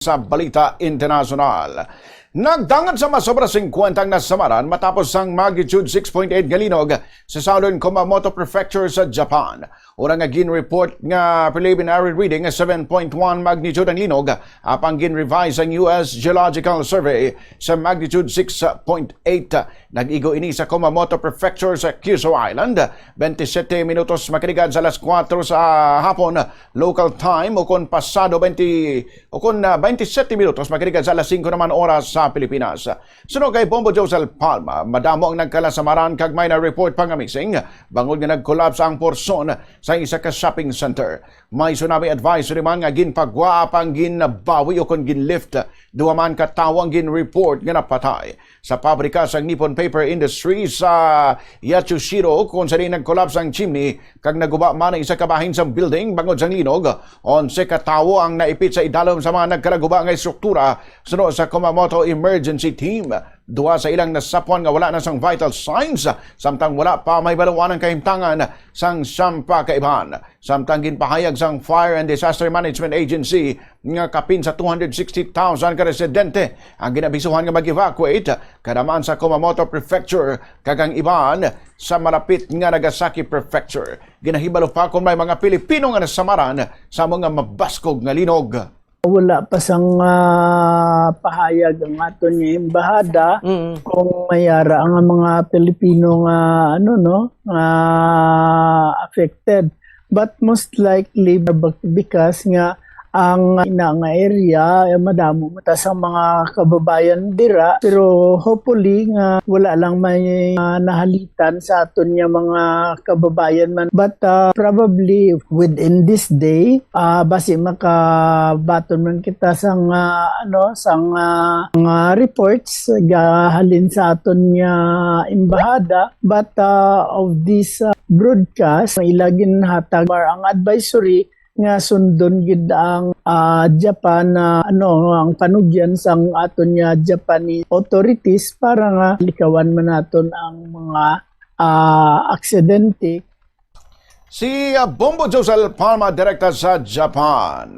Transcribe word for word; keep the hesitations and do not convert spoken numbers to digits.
sa balita internasyonal. Nagdangat sa masobra fifty ang nasamaran matapos ang magnitude six point eight nga linog sa southern Kumamoto Prefecture sa Japan. Una nga gin-report nga preliminary reading nga seven point one magnitude ang linog, apang gin-revise ang U S Geological Survey sa magnitude six point eight. Nag-igo ini sa Kumamoto Prefecture sa Kyushu Island, twenty-seven minutos makaligad sa alas kuwatro sa hapon, local time, o kon pasado twenty, o kon, ah, twenty-seven minutos makaligad sa alas singko naman oras sa Pilipinas. Suno kay Bombo Josel Palma, madamo ang nagkalasamaran kag may na-report pa nga missing, bangod nga nag-collapse ang porsyon sa isa ka shopping center. May tsunami advisory man nga ginpagwa apang ginbawi o kon ginlift. Duha man ka tawo ang gin-report nga napatay. Sa pabrika sang Nippon Paper Industry sa Yatsushiro, kung sa diin nag-collapse ang chimney kag naguba man ang isa ka bahin sang building bangod sang linog, onse ka tawo ang naipit sa idalom sa mga nagkalaguba nga estruktura, suno sa Kumamoto Emergency Team. Duha sa ilang nasapwan nga wala na sang vital signs, samtang wala pa mahibaluan ang kahimtangan sang siyam pa ka iban. Samtang ginpahayag sang Fire and Disaster Management Agency nga kapin sa two hundred sixty thousand ka residente ang ginabisuhan nga mag-evacuate, kada man sa Kumamoto Prefecture kag ang iban sa malapit nga Nagasaki Prefecture. Ginahibalo pa kung may mga Pilipino nga nasamaran sa mga mabaskog nga linog. Wala pa sang, ah, pahayag ang aton nga embahada Mm. kung may ara nga mga Pilipino nga, ano, no, nga affected. But most likely, bak-, because nga ang ina nga area, eh, madamo man ta sa mga kababayan dira. Pero hopefully nga wala lang may, ah, nahalitan sa aton nga mga kababayan man. But, ah, probably within this day, ah, basi makabaton man kita sang, ah, ano, sang, ah, mga reports gahalin sa aton nga embahada. But, ah, of this, ah, broadcast, ila ginhatag or ang advisory nga sundon gid ang, ah, Japan, na, ano, ang panugyan sang aton nga Japanese authorities para nga likawan man naton ang mga, ah, aksidente. Si, ah, Bombo Josel Palma, direkta sa Japan.